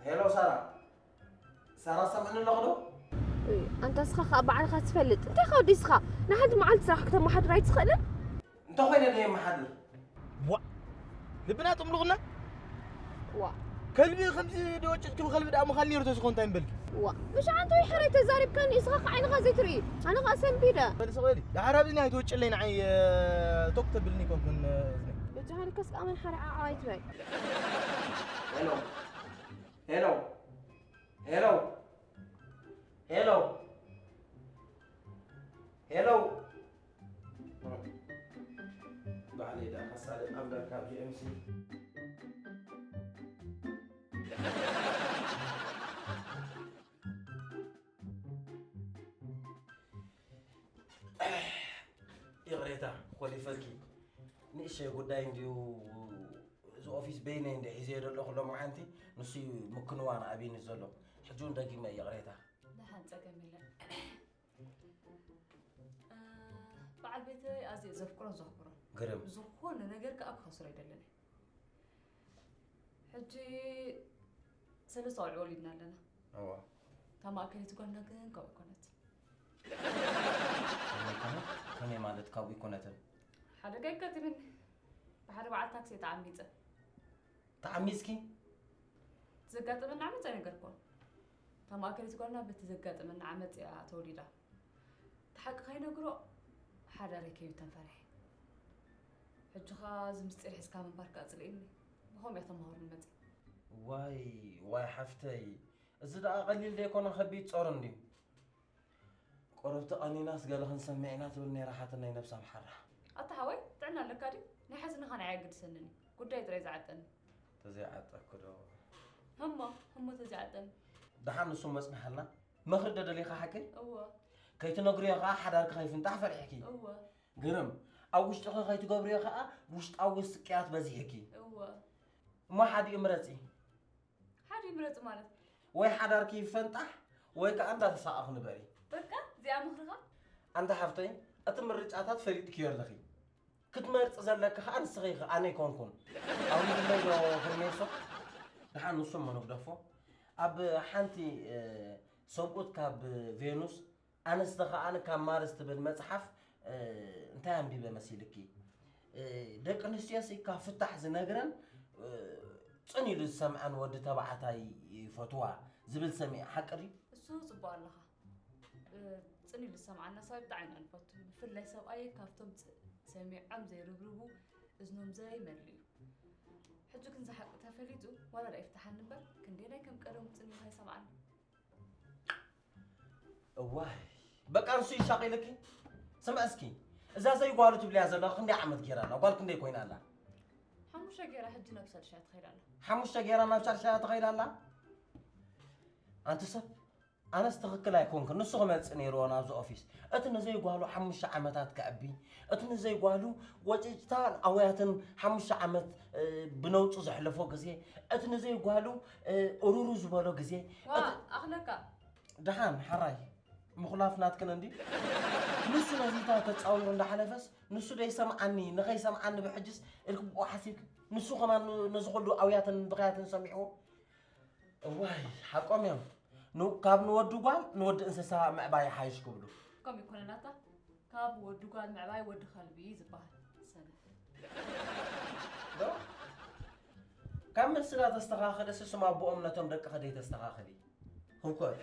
ሄሎ፣ ሳራ፣ ሳራ፣ ሰምዕኒ ኣለኹ ዶ? እይ፣ ኣንታ እስኻ ኸኣ ባዕልኻ ትፈልጥ። እንታይ ኸ ወዲ እስኻ? ንሓንቲ መዓልቲ ስራሕ ክተመሓድር ኣይትኽእልን? እንተኾይነ ዶ የመሓድር? ዋ! ልብና ጥምሉቕና? ዋ! ከልቢ ከምዚ ዶ ጭጭ ክብ ከልቢ ደኣ ምኻል ነይሩ ተዝኾን እንታይ ምበልኪ? ዋ! ምሽ ዓንተ ወይ ሕራይ ተዛሪብካኒ፣ እስኻ ኸ ዓይንኻ ዘይትርኢ? ኣነ ኸኣ ሰንቢደ። በል ስቕ በሊ። ደሓር ኣብዚ ናይ ትወጭለይ ንዓይ፣ እ፣ ቶክ ተብልኒ ኮንኩን፣ እ፣ እዝኒ። በጃኻ ልከስ ከኣ መን ሓራ ዓዓ ኣይትበል። ሄሎ። ሄሎ። ሄሎ። ሄሎ። ሄሎ። ባዕለይ ደኣ ከሳልጥ ኣምበር ካብ ጂ ኤም ሲ። ይቕሬታ፣ ኮሊፈልኪ። ንእሽተይ ጉዳይ እንድዩ፣ እዚ ኦፊስ በይነይ እንደ ሒዘዮ ዘለኹ ሎማዓንቲ፣ ንሱ እዩ ምክንዋን ኣብዩኒ ዘሎ። ሕጂ እውን ደጊመ ይቕሬታ። ደሓን፣ ጸገም የለን። እ፣ በዓል ቤተይ ኣዝየ ዘፍቅሮን ዘኽብሮን። ግርም። ዝኾነ ነገር ከኣ ክኸስሮ ኣይደልን እየ። ሕጂ ሰለስተ ቆልዑ ወሊድና ኣለና። እዋ። እታ ማእከለይቲ ጓልና ግን ካብኡ ኣይኮነትን። ከመይ፣ ከመይ፣ ከመይ ማለት ካብኡ ኣይኮነትን? ሓደጋ የጋጢመኒ። ብሓደ በዓል ታክሲ እየ ተዓሚጸ። ተዓሚጽኪ? ዘጋጠመኒ ዓመጽ ኣይነገርኩዎን። እታ ማእከለይቲ ጓልና በቲ ዘጋጠመኒ ዓመጽ እያ ተወሊዳ። እቲ ሓቂ ከይነግሮ ሓዳረይ ከይብተን ፈሪሐ። ሕጂ ኸኣ እዚ ምስጢር ሒዝካ ምንባርካ ኣጽሊእኒ። ብኸምኡ እያ ተመሃሩኒ መጺኣ። ዋይ፣ ዋይ ሓፍተይ፣ እዚ ደኣ ቀሊል ደይኮነ፣ ከቢድ ጾር እንድዩ። ቁሩብ ተቐኒናስ ገለ ክንሰምዕ ኢና ትብል ነይራ ሓትነይ ነብሳ ምሓራ። ኣታ ሓወይ፣ ጥዕና ኣለካ ድዩ? ናይ ሓዝንኻ ንዓይ ኣየገድሰንን እዩ። ጉዳይ ጥራይ ዝዓጠኒ። ተዘይዓጠኩ ዶ? ህሞ፣ ህሞ ተዘይዓጠኒ። ደሓን ንሱ መጽንሓልና። ምኽሪ ዶ ደሊኻ ሓቀይ? እወ። ከይትነግርዮ ኸኣ ሓዳርኪ ከይፍንጣሕ ፈሪሕኪ። እወ። ግርም። ኣብ ውሽጥኺ ከይትገብርዮ ኸኣ ውሽጣዊ ስቅያት በዚሕኪ። እወ። እሞ ሓዲኡ ምረጺ። ሓዲኡ ምረጺ ማለት? ወይ ሓዳርኪ ይፈንጣሕ፣ ወይ ከኣ እንዳተሳቐኺ ንበሪ። በቃ፣ እዚኣ ምኽርኻ? ኣንታ ሓፍተይ፣ እቲ ምርጫታት ፈሊጥክዮ ኣለኺ። ክትመርጺ ዘለኪ ከኣ ንስኺ ኢኺ፣ ኣነ ኣይኮንኩን። ኣውርድለይ ዶ ሄርሜሶ? ደሓን ንሱ እሞ ንግደፎ። ኣብ ሓንቲ፣ እ፣ ሰብኡት ካብ ቬኑስ ኣንስቲ ከኣ ካብ ማርስ ትብል መጽሓፍ፣ እ፣ እንታይ ኣንቢበ መሲልኪ? እ፣ ደቂ ኣንስትዮሲ ካብ ፍታሕ ዝነግረን፣ እ፣ ጽን ኢሉ ዝሰምዐን ወዲ ተባዕታይ ይፈትዋ ዝብል ሰሚዐ፣ ሓቂ ድዩ? እሱ ጽቡቕ ኣለኻ። እ፣ ጽን ኢሉ ዝሰምዓና ሰብ ብጣዕሚ ኢና ንፈቱ። ብፍላይ ሰብኣይ ካብቶም ጽ-፣ ሰሚዖም ዘይርብርቡ፣ እዝኖም ዘይመልኡ። ሕጂ ግን እዚ ሓቂ ተፈሊጡ፣ ዋላ ደኣ ይፍትሓኒ እምበር፣ ክንደየናይ ከም ቀደሙ ጽን ኢሉ ኣይሰምዓና። እዋይ፣ በቃ ንሱ ይሻቒልኪ። ስምዒ እስኪ፣ እዛ ዘይጓሉ ትብልያ ዘለኺ ክንደይ ዓመት ገይራ ኣላ? ጓል ክንደይ ኮይና ኣላ? ሓሙሽተ ገይራ ሕጂ ናብ ሳልሻይ ትኸይድ ኣላ። ሓሙሽተ ገይራ ናብ ሳልሻይ ትኸይድ ኣላ? ኣንቲ ሰብ፣ ኣነስ ትኽክል ኣይኮንክን። ንሱ ክመጽእ ነይርዎ ናብዚ ኦፊስ። እቲ ንዘይጓሉ ሓሙሽተ ዓመታት ከዕቢ፣ እቲ ንዘይጓሉ ወጭጭታን ኣውያትን ሓሙሽተ ዓመት፣ እ፣ ብነውጹ ዘሕለፎ ግዜ፣ እቲ ንዘይጓሉ፣ እ፣ እሩሩ ዝበሎ ግዜ፣ ዋ፣ እቲ ኣኽለካ። ደሓን፣ ሓራይ፣ ምኹላፍ ናትክን እንዲ። ንሱ ነዚታት ተጻዊሩ እንዳሓለፈስ፣ ንሱ ደይሰምዓኒ፣ ንኸይሰምዓኒ ብሕጅስ ኢልክ ብኡ ሓሲብክ። ንሱ ከማን ን-፣ ነዚ ኩሉ ኣውያትን ብኽያትን ሰሚዕዎ። እዋይ፣ ሓቆም እዮም። ን-፣ ካብ ንወዲ ጓል ንወዲ እንስሳ ምዕባይ ይሓይሽ ክብሉ። ከምኡ ይኮነናታ፣ ካብ ወዲ ጓል ምዕባይ ወዲ ከልቢ ዝበሃል። ሰነፍ። ዶ? ካብ መልስና ተስተኻኸለ ስስም ኣቦኦም ነቶም ደቅኸ ደይተስተኻኸሊ። ህውከት።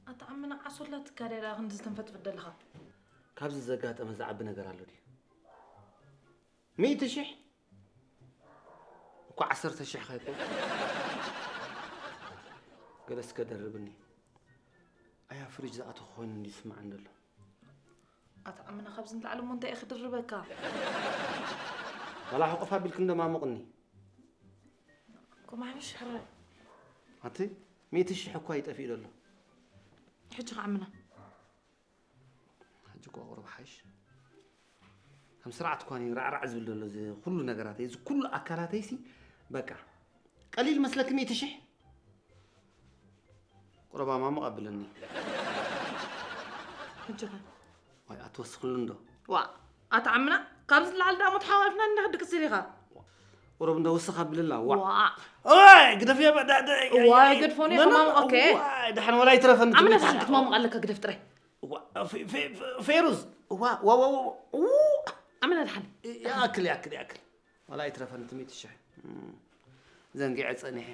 ኣታ ዓምና ዓሶላ ትካደ ደኣ ክንዲ ዝተንፈጥፍጥ ደለኻ። ካብዚ ዘጋጠመ ዝዓቢ ነገር ኣሎ ድዩ? ሚእቲ ሽሕ እኳ ዓሰርተ ሽሕ ከይኮን ገለ እስከ ደርብኒ። ኣያ ፍሪጅ ዝኣተኹ ኮይኑ እንዲ ይስማዓኒ ዘሎ። ኣታ ዓምና ካብዚ ንላዕሊ እሞ እንታይ እየ ክድርበካ? ዋላ ሕቑፍ ኣቢልክ እንዶ ማሙቕኒ። ኮማዕኒ ሽሕረ። ኣቲ ሚእቲ ሽሕ እኳ ይጠፍእ ዘሎ። ሕጂ ከዓምና። ሕጂ እኮ ቁሩብ ሓይሽ። ከም ስርዓት እኳ እዩ ራዕራዕ ዝብል ዘሎ እዚ ኩሉ ነገራተይ፣ እዚ ኩሉ ኣካላተይሲ በቃ ቀሊል መስለኪ ሚእቲ ሽሕ? ቁሩብ ኣማሙቕ ኣብለኒ። ሕጂ ከ? ዋይ ኣትወስኽሉ እንዶ። ዋ፣ ኣታ ዓምና፣ ካብዚ ንላዕሊ ደኣ ሞ ተሓቋፊፍና እንዳ ክድቅስ ኢኻ። ቁሩብ እንዶ ውስኽ ኣብልላ፣ ዋ። ዋ። ኦይ፣ ግደፍዮ፣ በ-፣ ዳ-፣ ዳ-፣ ዋይ፣ ያ-፣ ያ-፣ ገድፎኒ ኖ፣ ኖ፣ ከማን፣ ኖ፣ ኦኬ። ዋይ፣ ደሓን ወላ ይትረፈኒ ዓምና ትምህርቲ ደሓን ክትማሙቕ ኣለካ፣ ግደፍ ጥራይ። ዋ፣ ፌ-፣ ፌ-፣ ፌ-፣ ፌሩዝ፣ ዋ፣ ዋ፣ ዋ፣ ዋ፣ ኡ። ዓምና ደሓን። ይኣክል፣ ይኣክል፣ ይኣክል። ወላ ይትረፈኒ ትምህርቲ ሽሕ። እም፣ ዘንጊዐ ጸኒሐ።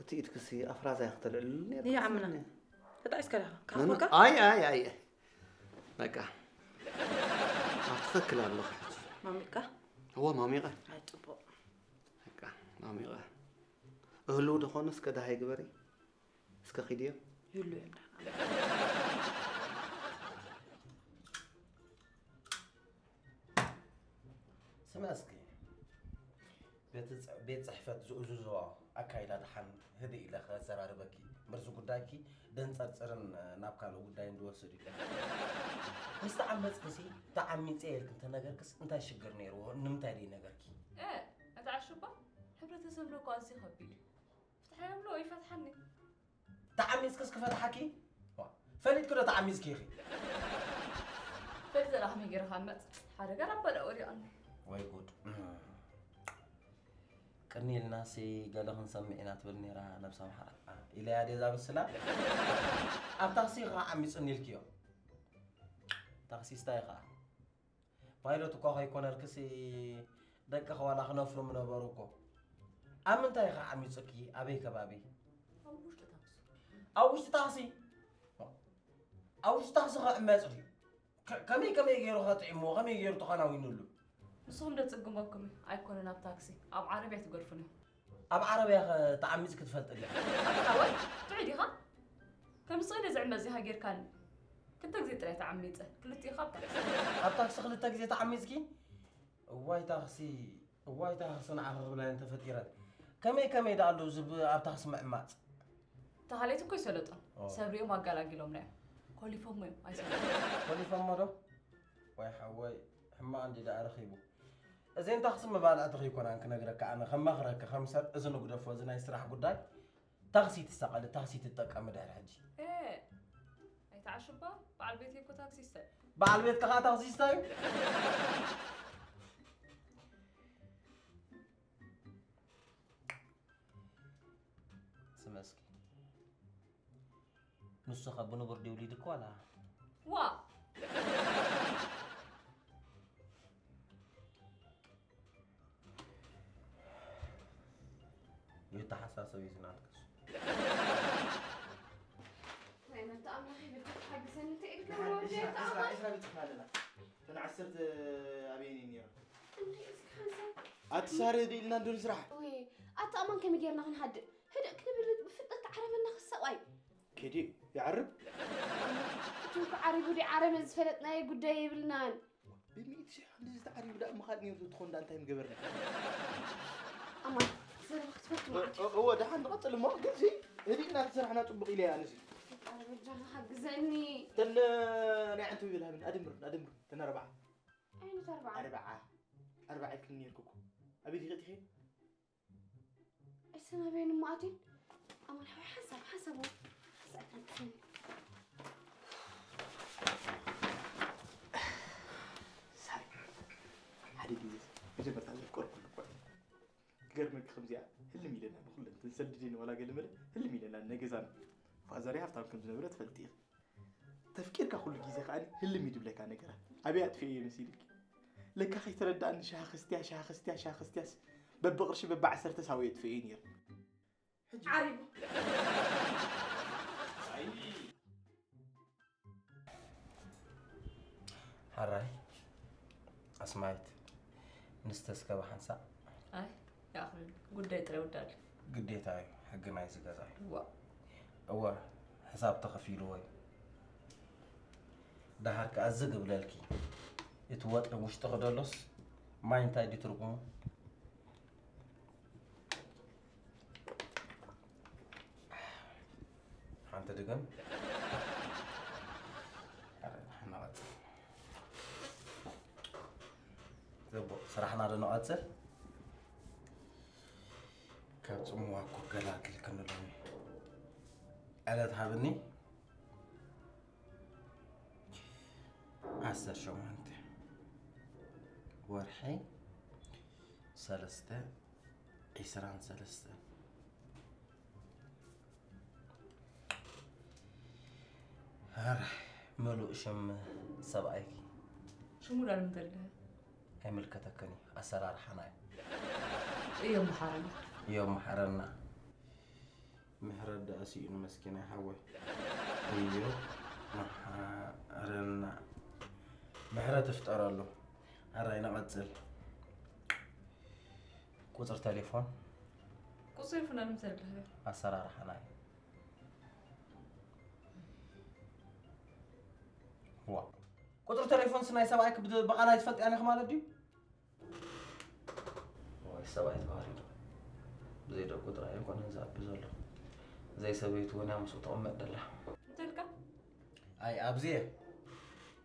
እቲ ኢድክሲ ኣፍራዛይ ክትልዕልኒ ነይርካ እያ ዓምና። ሰኒ። ተጣዒስካ ዲኻ? መን-፣ ካፎካ? ኣይ፣ ኣይ፣ ኣይ፣ ኣይ። በቃ። ኣብ ትኽክል ኣለኹ ሕጂ። ማሚቕካ? እወ፣ ማሚቐ። ኣይ፣ ጽቡቕ። በቃ፣ ማሚቐ። እህልው ደኾኑ እስከ ደሃይ ግበሪ። እስከ ኺድዮ። ይህሉ እዮም ደሓን። ስምዒ እስኪ፣ ቤት ጽ-፣ ቤት ጽሕፈት ዝእዝዞ ኣካይዳ ደሓን ህድእ ኢለ ከዘራርበኪ። እምበር እዚ ጉዳይኪ ደንጸርጽርን ናብ ካልእ ጉዳይን ዝወስድ እዩ። ምስ ተዓመጽክሲ፣ ተዓሚጸ ኢልኪ እንተነገርክስ እንታይ ሽግር ነይርዎ? ንምንታይ ደይነገርኪ? እ፣ እቲ ዓሹባ ሕብረተሰብና እኮ ኣዝዩ ከቢድ እዩ። ፍትሓ የብሎ ይፈትሓኒ። ተዓሚጽክስ ክፈትሓኪ? ዋ፣ ፈሊጥኪ ዶ ተዓሚጽኪ ኢኺ? ፈሊጠ ደኣ ከመይ ገይረ ክዓምጽ? ሓደጋ ናብ ባዳ ወዲቐኒ። ወይ ጉድ። ቅኒ ኢልናሲ ገለ ክንሰምዕ ኢና ትብል ነይራ ነብሰ ምሓራ። ኢለያ ድየ እዛ ብስላ? ኣብ ታክሲ ኢኻ ዓሚጹኒ ኢልክዮ። ታክሲስታይ ኢኻ። ፓይሎት እኳ ከይኮነልክሲ ደቅኺ ዋላ ክነፍሩ ምነበሩ እኮ። ኣብ ምንታይ ኢኻ ዓሚጹኪ? ኣበይ ከባቢ? ኣብ ውሽጢ ታክሲ። ኣብ ውሽጢ ታክሲ? ኣብ ውሽጢ ታክሲ ክዕመጽ ድዩ? ከ-፣ ከመይ ከመይ ገይሩ ኸጥዒምዎ? ከመይ ገይሩ ተኸናዊኑሉ? ንስኹም ዶ ጽግመኩም እዩ? ኣይኮነን ኣብ ታክሲ፣ ኣብ ዓረብያ ትገድፉኒ። ኣብ ዓረብያ ኸ ተዓሚጽ ክትፈልጥ ዲኻ? ኣታ ሓወይ፣ ጥዑይ ዲኻ? ከም ስእሊ ዝዕመ እዚኻ ጌርካኒ። ክልተ ግዜ ጥራይ ተዓሚጸ፣ ክልቲኡ ካብ ታክሲ። ኣብ ታክሲ ክልተ ግዜ ተዓሚጽኪ? እዋይ ታክሲ፣ እዋይ ታክሲ ንዓኺ ክብላ እየን ተፈጢረን። ከመይ ከመይ ደኣ ኣሎ እዚ ብ-፣ ኣብ ታክሲ ምዕማጽ? ተሃለይቲ እኮ ይሰለጦም። ኦ። ሰብ ሪኦም ኣጋላጊሎምና እዮም። ኮሊፎሞ እዮም፣ ኣይሰለጡን። ኮሊፎሞ ዶ? ዋይ ሓወይ፣ ሕማቕ እንዲ ደኣ ረኺቡ። እዘን ታክሲ መባልዕቲ ከይኮናን ክነግረካ ኣነ፣ ከማኽረካ ከም ሰብ፣ እዚ ንግደፎ፣ እዚ ናይ ስራሕ ጉዳይ። ታክሲ ትሳቐሊ፣ ታክሲ ትጠቀሚ ድሕሪ ሕጂ። እ፣ ኣይትዓሽባ፣ በዓል ቤተይ እኮ ታክሲስታ እዩ። በዓል ቤትካ ኸዓ ታክሲስታ እዩ? ስመ እስኪ። ንሱ ኸ ብንቡር ድዩ ውሊድኪ ዋላ? ዋ! ይተሓሳሰብ እዩ ናትክስ። ናይ መተ ኣምላኽ ይብል ክትሓግዘኒ እንታይ ኢልካ ወዲ ዕስራ፣ ተኣማን? ዕስራ በጺሕና ኣለና። እተን ዓሰርተ ኣበየን እየን ነይረን? እንዴ፣ እስኪ ሓንሳብ። ኣቲ ሳሬ ዶ ኢልና እንዶ ንስራሕ? ወይ፣ ኣቲ ኣማን ከመይ ጌርና ክንሓድእ? ህድእ ክንብል ብፍጥነት ዓረበና ክሳብ ኣይ። ኬዲ ይዓርብ? እቲ ዓሪቡ ዲ ዓረመ ዝፈለጥናዮ ጉዳይ የብልናን። ብሚእቲ ሽሕ ክንዲ ዝተዓሪቡ ደኣ ምኻድ ነይሩ ትኾን ደኣ እንታይ ምገበርና? ኣማን፣ ዘረባ ክትፈቱ ማለት እዩ። እወ፣ ደሓን ንቐጽል እሞ፣ ግን ሲ፣ ህዲእና ተሰራሕና ጽቡቕ ኢለ እያ ኣነሲ። ኣረ በጃኻ ሓግዘኒ። ተን ናይ ዓንቱ ይብል ሃብን፣ ኣድምር፣ ኣድምር፣ ተን ኣርባዓ። ዓይነት ኣርባዓ? ኣርባዓ። ኣርባዓ ኢልክኒ ነይርኩ እኮ። ኣበይ ዲኺ ኣቲኺ? ኣይሰማበየን እሞ ኣትዩን። ኣማን ሓወይ ሓንሳብ፣ ሓንሳብ እሞ። ሓንሳብ ኣይተንክፍኒ። ሳሪ፣ ሓደ ግዜ መጀመርታ ዘፍቀርኩሉ እኮ እዩ። ክገርመኪ ከምዚኣ ህልም ኢለና ንኩለን ክንሰልድ ኢና ዋላ ገለ መለ ህልም ኢለና ንገዛና ፋዘሪ ሃብታም ከም ዝነበረ ትፈልጢ ኢኺ። ተፍቂርካ ኩሉ ግዜ ከኣ ህልም እዩ ድብለካ ነገራት። ኣበይ ኣጥፊኤ እየ መሲልኪ? ለካ ከይተረዳእኒ ሻሃ ከስትያ፣ ሻሃ ከስትያ፣ ሻሃ ከስትያስ በብቕርሺ በብዓሰርተ ሳዊ የጥፍኤ ነይረ። ሕጂ ዓሪቡ። ሓራይ ኣስማይት ንስተ እስከ ብሓንሳእ። ኣይ ይኣኽለኒ፣ ጉዳይ ጥራይ ውዳለ። ግዴታ እዩ፣ ሕጊ ናይዚ ገዛ እዩ። እዋ። እወ፣ ሕሳብ ተኸፊልዎ እዩ። ደሓር ከኣ ዝግ እብለልኪ፣ እቲ ወጥሪ ውሽጥኺ ደሎስ ማይ እንታይ ድዩ ትርጉሙ? ሓንቲ ድግም። ኣረ፣ ንሓና ቀጽል። ጽቡቕ፣ ስራሕና ዶ ንቐጽል? ካብ ጽምዋ እኮ ገላግል ክንብሎም እዩ። ዕለት ሃብኒ። ዓሰርተ ሸሞንተ ወርሒ ሰለስተ ዒስራን ሰለስተን። ኣረ፣ ምሉእ ሽም ሰብኣይኪ? ሽሙ ዳኣ ንምንታይ ኣለህ? ኣይምልከተክን እዩ፣ ኣሰራርሓና እዩ። እዮም መሓረና። እዮም መሓረና። ምሕረት ደኣ ስኢኑ መስኪናይ ሓወይ። እዮም መሓረና። ምሕረት ይፍጠረሉ። ኣራይ ንቐጽል። ቁጽሪ ተሌፎን? ቁጽሪ ቴሌፎን ንምንታይ ኣለህ? ኣሰራርሓና እዩ። ዋ። ቁጽሪ ተሌፎንስ ናይ ሰብኣይኪ ብ-፣ ብቓል ኣይትፈልጥያን ኢኺ ማለት ድዩ? ወይ ሰብኣይ ተዋሪዱ። ብዘይ ደቁ ጥራይ ኣይኮነን ዝኣቢ ዘሎ። ዘይ ሰበይቱ እውን ምስኡ ትቕመጥ ደላ። እንተልካ? ኣይ፣ ኣብዚ'የ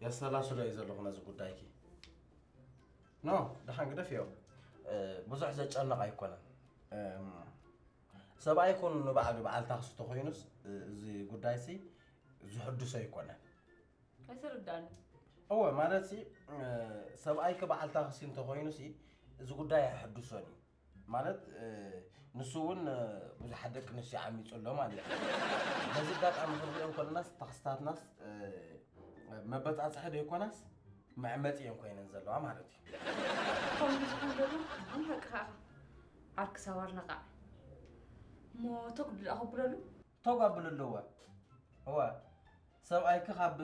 የሰላስሎ እየ ዘለኹ ነዚ ጉዳይኪ። ኖ፣ ደሓን ግደፍዮ። እ፣ ብዙሕ ዘጨንቕ ኣይኮነን። እም፣ ሰብኣይ ይኹን ንባዕሉ በዓል ታክሲ ተኾይኑስ፣ እ፣ እዚ ጉዳይሲ ዝሕድሶ ኣይኮነን። ኣይተረዳእን። እወ፣ ማለትሲ፣ እ፣ ሰብኣይኪ በዓል ታክሲ እንተኾይኑሲ፣ እዚ ጉዳይ ኣይሕድሶን እዩ። ማለት፣ እ፣ ንሱ እውን፣ እ፣ ብዙሓት ደቂ ኣንስትዮ ዓሚጹ ኣሎ ማለት እዩ። በዚ ኣጋጣሚ ክንሪኦ እንከለናስ፣ ታክስታትናስ፣ እ፣ መበጻጽሒ ዶ ይኮናስ መዕመጺ እየን ኮይነን ዘለዋ ማለት እዩ። ከምኡ ዝኾን ዘሎ፣ ኣም ሓቅኻ ኢኻ። ዓርኪ ሳዋር ነቓዕ። እሞ ተጉዲ ደኣ ከብለሉ? ተጓብሉ ኣለዋ። እወ፣ ሰብኣይኪ ካብ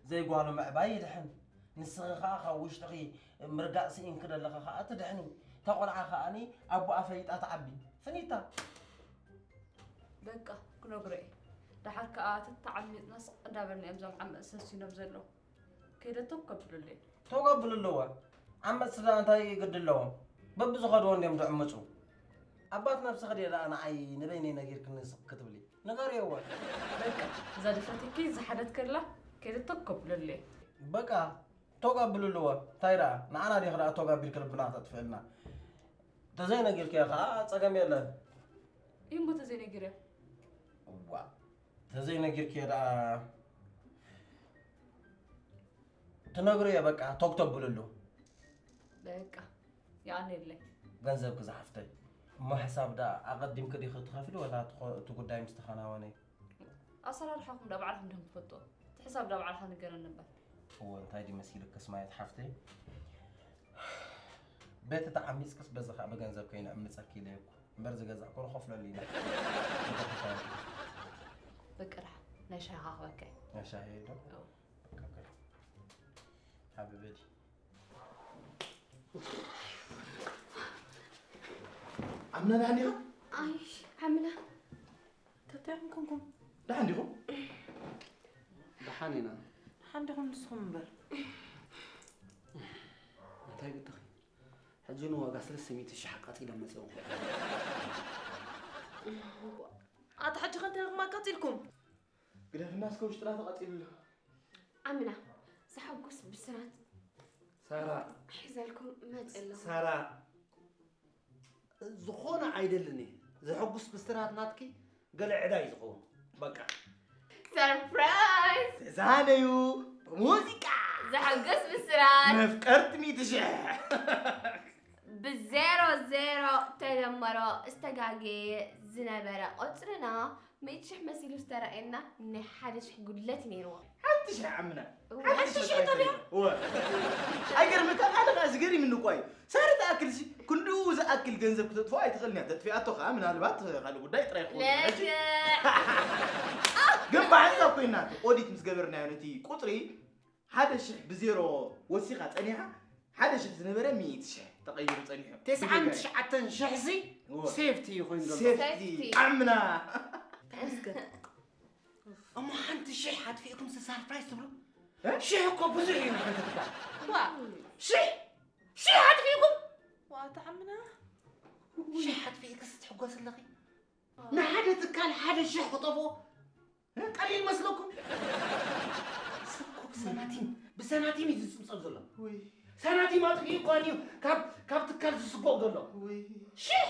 ዘይጓሉ ምዕባይ ይድሕን። ንስኺ ኸኣ ካብ ውሽጥኺ ምርጋእ ስኢንኪ ዘለኺ ኸኣ ትድሕኒ። እታ ቖልዓ ኸኣኒ ኣቦኣ ፈሊጣ ትዓቢ። ፍኒታ። በቃ፣ ክነግሮ እየ። ደሓር ከኣ ተተዓሚጽና ስቕ እንዳበልና እዮም እዞም ዓመጽቲ ሰሲኖም ዘለዉ። ከይደ ቶግ ከብሉለይ። ቶግ ኣብሉ ኣለዋ። ዓመጽቲ ደኣ እንታይ ግዲ ኣለዎም? በብዝኸድዎ እንድዮም ዝዕምጹ። ኣባት ነብስኺ ድየ ደኣ ንዓይ ንበይነይ ነጊርክኒ ስቕ ክትብሊ? ንገርየወ። በቃ፣ እዛ ድፍረተኪ ዝሓደት ከላ ከይደ ቶግ ከብሉለይ። በቃ፣ ቶግ ኣብሉ ኣለዋ። እንታይ ደኣ? ንዓና ዲኺ ደኣ ቶግ ኣቢልኪ ልብና ክተጥፍእልና? ተዘይነጊርክያ ኸኣ ጸገም የለን። እዩ እሞ ተዘይነጊርያ? እዋ፣ ተዘይነጊርክዮ ደኣ ትነግርዮ በቃ፣ ቶግ ተብልሉ። በቃ፣ የቐንየለይ። ገንዘብኪ ዝሓፍተይ። እሞ ሕሳብ ደኣ ኣቐዲምኪ ዲኺ ትኸፍሊ ወላ እቲ ኾ-፣ እቲ ጉዳይ ምስ ተኸናወነ? ኣሰራርሓኹም ደኣ ባዕልኹም ዲኹም ትፈልጥዎ። እቲ ሕሳብ ደኣ ባዕልኻ ንገረኒ እምበር። እወ፣ እንታይ ድዩ መሲልክስ ማየት ሓፍተይ? ቤት ተዓሚጽክስ በዚ ኸኣ ብገንዘብ ከይንዕምጸኪ ኢለ እኮ። እምበር ዝገዛእኮ ንኸፍለሉ ኢና። በቃ ደሓን፣ ናይ ሻሂ ክሃበካ እየ። ናይ ሻሂ ዶ? እወ። በቃ፣ በቃ። ሓቢበይ። ዓምና ደሓን ዲኻ? ኣይ፣ ዓምና። እንታይ ኮንኩም? ደሓን ዲኹም? ደሓን ኢና። ዓንድኹም ንስኹም እምበር። እንታይ ግድኺ? ሕጂ ንዋጋ ሰለስተ ሚእቲ ሺሕ ኣቃጺለ መጺኦም። ኣታ ሕጂ ከ እንታይ ኢኹም ኣቃጺልኩም? ግደፍና እስከ ውሽጥና ተቓጺሉ ኣሎ። ኣምና፣ ዘሐጉስ ብስራት ሳራ፣ ሒዘልኩም መጽእ ኣለኹ። ሳራ፣ ዝኾነ ኣይደልን እየ። ዘሐጉስ ብስራት ናትኪ ገለ ዕዳ እዩ ዝኸውን። በቃ። ሰርፕራይዝ! ተዛነዩ ብሙዚቃ! ዘሐጉስ ብስራት! መፍቀርቲ ሚእቲ ሽሕ! ብዜሮ ዜሮ ተደመሮ ዝተጋገየ ዝነበረ ቁጽርና፣ ሚእቲ ሽሕ መሲሉ ዝተራእየና ናይ ሓደ ሽሕ ጉድለት ነይርዎ። ሓንቲ ሽሕ ዓምና። እወ። ሓንቲ ሽሕ ሓንቲ ሽሕ ጠፊኣ? እወ። ኣይገርመካ? ኣነ ከኣ ዝገርም እኮ እዩ። ሳሪ ትኣክል ሲ፣ ክንድኡ ዝኣክል ገንዘብ ክተጥፍኦ ኣይትኽእልን እያ። ተጥፊኣቶ ከኣ ምናልባት ካልእ ጉዳይ ጥራይ ክኸውን ይኽእል። ልክዕ። ግን ብሓንሳብ ኮይና ኦዲት ምስ ገበርናዮ ነቲ ቁጽሪ ሓደ ሽሕ ብዜሮ ወሲኻ ጸኒሓ፣ ሓደ ሽሕ ዝነበረ ሚእቲ ሽሕ ተቐይሩ ጸኒሑ። ተስዓን ትሽዓተን ሽሕ ሲ እወ። ሴፍቲ ኮይኑ ዘሎ። ሴፍቲ ሴፍቲ። ዓምና። ተመስገን። እሞ ሓንቲ ሽሕ ኣጥፊእኩም ሲ ሰርፕራይዝ ትብሉ? እ? ሽሕ እኮ ብዙሕ እዩ ንሓንቲ ትካል። ዋ። ሽሕ! ሽሕ ኣጥፊእኩም? ዋ፣ ተዓምና። ሽሕ ኣጥፊእክስ ትሕጎስ ኣለኺ? ንሓደ ትካል ሓደ ሽሕ ክጠፍኦ? እ? ቀሊል መስለኩም? ሰብ እኮ ብሰናቲም፣ ብሰናቲም እዩ ዝጽብጸብ ዘሎ። ውይ። ሰናቲም ኣጥፊኡ እኳ እዩ ካብ፣ ካብ ትካል ዝስጎግ ዘሎ። ውይ። ሽሕ!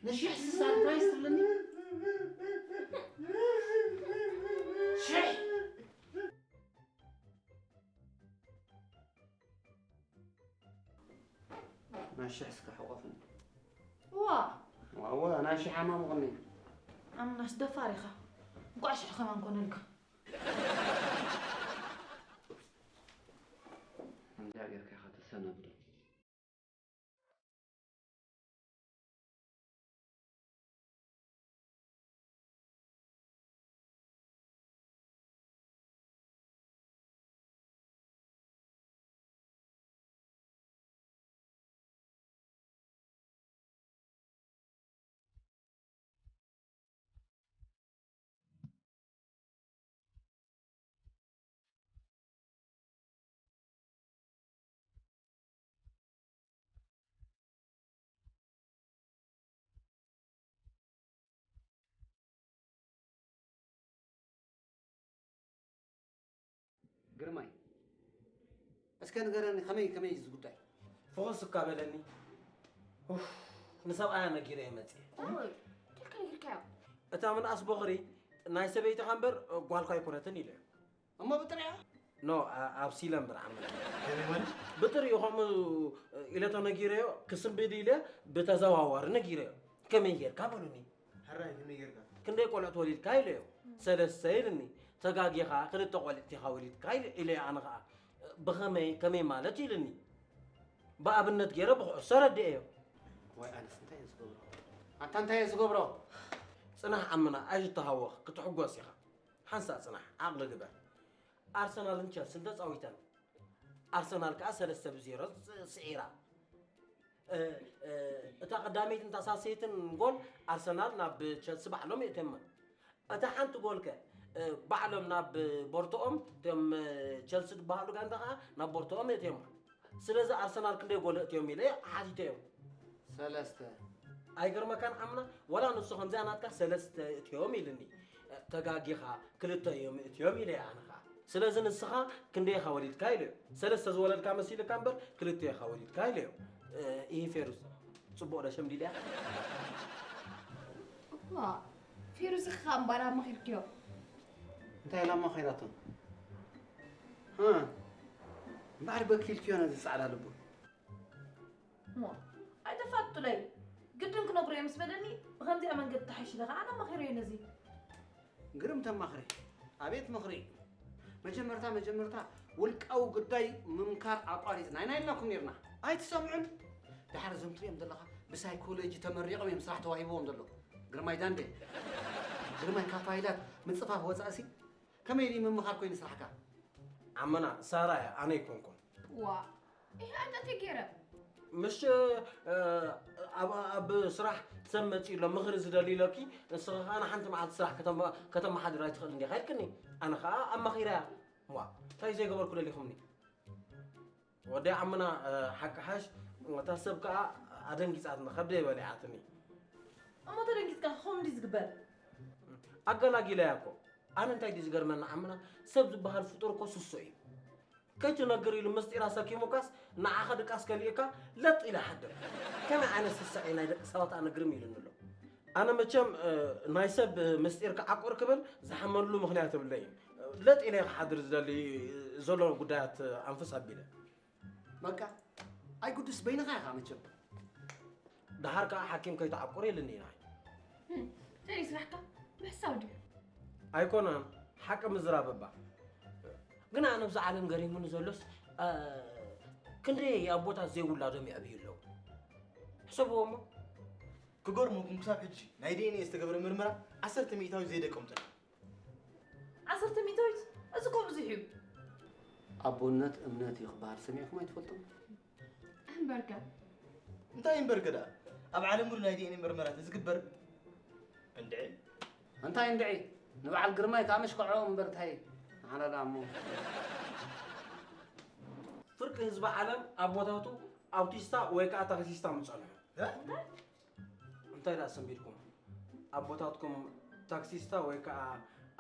ንሽሕ ሲ ሰርፕራይዝ ትብለኒ? ሽሕ! ናይ ሽሕ እስከ ሕቆፍኒ። ዋ! ዋዋ፣ ናይ ሽሕ ኣማሙቕኒ። ኣምናስ ደፋር ኢኻ። እንቋዕ ሽሕ ከማን ኮነልካ። ከምዚኣ ጌርካ ኢኻ ተሰናብዶ። ግርማይ፣ እስከ ንገረኒ፣ ከመይ፣ ከመይ እዩ እዚ ጉዳይ? ፍኹስ እካ በለኒ። ኡፍ፣ ንሰብኣያ ነጊረዮ መጽየ። ኦይ፣ እንታይ ነጊርካዮ? እታ ምንኣስ ቦኽሪ ናይ ሰበይትኻ እምበር ጓልኳ ኣይኮነትን ኢለዮ። እሞ ብጥሪኣ? ኖ፣ ኣ-፣ ኣብ ሲለ እምበር ዓመል። ከመይ ማለት? ብጥሪኡ ከምኡ ኢለ ተነጊረዮ፣ ክስንብድ ኢለ ብተዘዋዋሪ ነጊረዮ። ከመይ ጌርካ በሉኒ? ሕራይ ከመይ ጌርካ? ክንደይ ቆልዑት ወሊድካ ኢለዮ። ሰለስተ ኢልኒ። ተጋጊኻ፣ ክልተ ቆልዕት ኢኻ ወሊድካ ኢለ-፣ ኢለዮ ኣነ ኸኣ። ብኸመይ፣ ከመይ ማለት ኢልኒ። ብኣብነት ገይረ ብኩዕሶ ረድኤዮ። ዋይ ኣነስ እንታይ እየ ዝገብሮ? ኣታ እንታይ እየ ዝገብሮ? ጽናሕ ዓምና፣ ኣይትተሃወኽ፣ ክትሕጎስ ኢኻ። ሓንሳእ ጽናሕ፣ ዓቕሊ ግበር። ኣርሰናልን ቸልስን ተጻዊተን። ኣርሰናል ከኣ ሰለስተ ብዜሮ ስ-፣ ስዒራ። እ፣ እ፣ እታ ቀዳመይትን እታ ሳልሰይትን ጎል ኣርሰናል ናብ ቸልሲ ባዕሎም የእትዮማ። እታ ሓንቲ ጎል ከ፣ እ፣ ባዕሎም ናብ ቦርትኦም፣ እቶም፣ እ፣ ቸልሲ ዝበሃሉ ጋንታ ከኣ ናብ ቦርትኦም የእትዮማ። ስለዚ ኣርሰናል ክንደይ ጎል የእትዮም ኢለ ሓቲተዮም። ሰለስተ። ኣይገርመካን ዓምና? ዋላ ንሱ ከምዚኣ ናትካ ሰለስተ የእትዮም ኢልኒ። እ፣ ተጋጊኻ፣ ክልተ እዮም የእትዮም ኢለ ኣነ ኸኣ። ስለዚ ንስኻ ክንደይ ኢኻ ወሊድካ ኢለዮ። ሰለስተ ዝወለድካ መሲልካ እምበር ክልተ ኢኻ ወሊድካ ኢለዮ። እ፣ ኢሂ ፌሩዝ፣ ጽቡቕ ዶ ሸምዲድያ? እዋ፣ ፌሩዝ ኸኣ እምበኣር ኣማኺርክዮ? እንታይ ኢላ ኣማኺራቶ? ሃ፣ እምበኣር በኪልክዮ ነዚ ጻዕዳ ልቡ። እሞ፣ ኣይተፋጥጡለይ። ግድን ክነግሮ እየ ምስ በለኒ፣ ብኸምዚኣ መንገዲ ተሓይሽ ኢለ ኸዓ ኣነ ኣማኺረዮ ነዚ። ግርም ተማኽሪ። ኣቤት ምኽሪ። መጀመርታ፣ መጀመርታ ውልቃዊ ጉዳይ ምምካር ኣቋሪጽና ኢና ኢልናኩም ኔርና። ኣይትሰምዑን። ደሓር እዞም ትሪኦም ዘለኻ ብሳይኮሎጂ ተመሪቖም እዮም ስራሕ ተዋሂብዎም ዘሎ። ግርማይ ዳንዴ። ግርማይ ካብ ፋይላት ምጽፋፍ ወጻእሲ ከመይ ኢሉ ምምኻር ኮይኑ ስራሕካ? ዓመና፣ ሳራ እያ፣ ኣነ ኣይኮንኩን። ዋ፣ ይሄ አንተ ተገረ። ምሽ ኣብ ኣብ ስራሕ ሰብ መጺኡ ኣሎ ምኽሪ ዝደሊ ኢሎኪ፣ ንስኺ ከኣ ንሓንቲ መዓልቲ ስራሕ ከተማ ከተመሓድር ኣይትኽእል እንዲኻ ኢልክኒ። ኣነ ከኣ ኣማኺረያ። ዋ እንታይ ዘይገበርኩ ደሊኹምኒ? ወዲ ዓምና ሓቂ ሓሽ እታ ሰብ ከኣ ኣደንጊጻትና ከብደይ በሊዓትኒ። እሞ ተደንጊጽካ ከምኡ ድዩ ዝግበር? ኣገላጊለያ እኮ። ኣነ እንታይ ድዩ ዝገርመኒ ዓምና ሰብ ዝበሃል ፍጡር እኮ ስሱዕ እዩ። ከይትነግር ኢሉ ምስጢር ኣሰኪሙካስ ንዓኻ ድቃስ ከሊእካ ለጥ ኢለ ሓድር። ከመይ ዓይነት ስሳዕ ናይ ደቂ ሰባት ኣነ ግርም ኢሉኒ ኣሎ። ኣነ መቸም ናይ ሰብ ምስጢር ክዓቁር ክብል ዝሓመሉ ምኽንያት የብለይን። ለጥ ኢለ ክሓድር ዝደሊ ዘሎ ጉዳያት ኣንፍስ ኣቢለ። በቃ ኣይ ጉዱስ በይንኻ ኢኻ መቸም። ደሓር ከዓ ሓኪም ከይትዓቁር ኢልኒ ኢና። ጀሪ ስራሕካ ምሕሳው ድዩ? ኣይኮነን ሓቂ ምዝራብ እባ። ግና ነብዚ ዓለም ገሪሙኒ ዘሎስ እ፣ ክንደይ ኣቦታት ዘይውላዶም የዕብዩ ኣለዉ። ሕሰብዎ እሞ። ክገርመኩም ክሳብ ሕጂ ናይ ዲኤንኤ ዝተገብረ ምርመራ ዓሰርተ ሚእታዊት ዘይደቀምጠና። ዓሰርተ ሚእታዊት እዚ እኮ ብዙሕ እዩ። ኣቦነት እምነት እዩ ክበሃል ሰሚዕኩም ኣይትፈልጡን? እምበርከ እንታይ እምበርከ ደኣ ኣብ ዓለም ሙሉ ናይ ዲኤንኤ ምርመራት ዝግበር እንድዒ እንታይ እንድዒ ንበዓል ግርማይ ከኣ መሽክዖ እምበር እንታይ ንዓና ደኣ እሞ ፍርቂ ህዝቢ ዓለም ኣቦታቱ ኣውቲስታ ወይ ከዓ ታክሲስታ ምጸንሑ። እንታይ ደኣ ሰንቢድኩም? ኣቦታትኩም ታክሲስታ ወይ ከዓ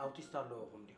ኣውቲስታ ኣለዎኹም ድዩ?